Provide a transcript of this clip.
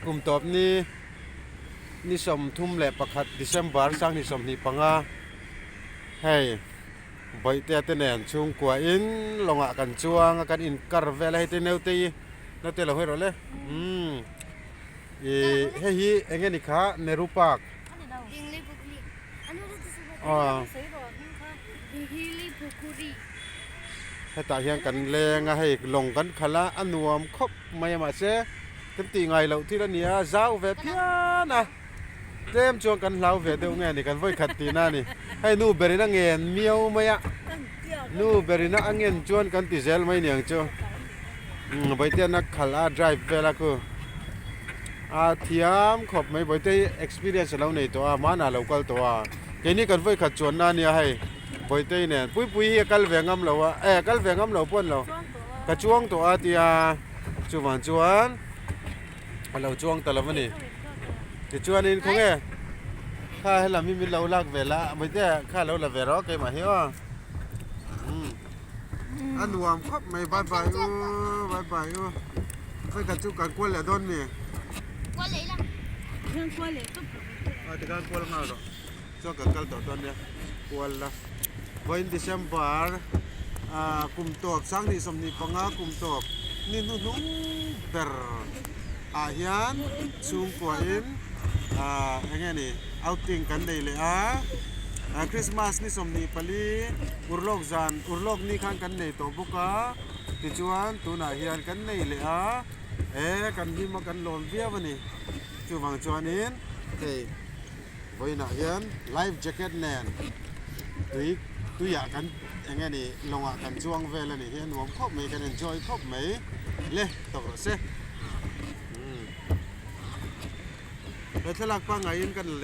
Kum tawp ni ni 31 December 2025 hei Bawihtea te nen chhungkua in lawngah kan chuang a kan inkar vel a hei te naute hi naute lo hawi rawh le umm ih hei hi eng nge ni kha Nehru Park aw hetah hian kan leng a hei lawng kan khalh a a nuam khawp mai a mahse kan tih ngai loh thil a ni a zau ve phian a tlem chuan kan hlau ve deuh nge a ni kan vawi khat tihna a ni hei nu berin a ngen miau mai a nu berin a ngen chuan kan ti zel mai niang chu Bawihte-an a khalh a drive vel a khu a thiam khawp mai Bawihte hi experience a lo nei tawh a hmanah a lo kal tawh a keini kan vawi khat chuanna a nia hei Bawihte nen Puipuii hi a kal ve ngam lo a eh a kal ve ngam lo pawh a ni lo ka chuang tawh a tia chuvang chuan a lo chuang ta lo a ni tichuanin khawnge kha helam hi min lo lak ve la Bawihte kha lo la ve rawh keimah hi aw umm a nuam khawp mai bye bye u bye bye u vawikhat chu kan kual leh dawn mi kual leh ila kual leh tawp a tikhan kual nghal rawh chuan kan kal tawh dawn nia kual la vawiin December ah kum tawp 2025 kum tawp ni hnuhnung ber ah hian chhungkua in ah eng nge ni outing kan nei leh a ah Christmas ni 24 urlawk zan urlawk ni khan kan nei tawh bawk a tichuan tunah hian kan nei leh a eh kan hlim a kan lawm viau a ni chuvang chuanin hei vawiinah hian life jacket nen tui tuiah kan eng nge ni lawngah kan chuang vel a nih hi a nuam khawp mai kan enjoy khawp mai le tawk rawh se he thlalak pangaiin kan.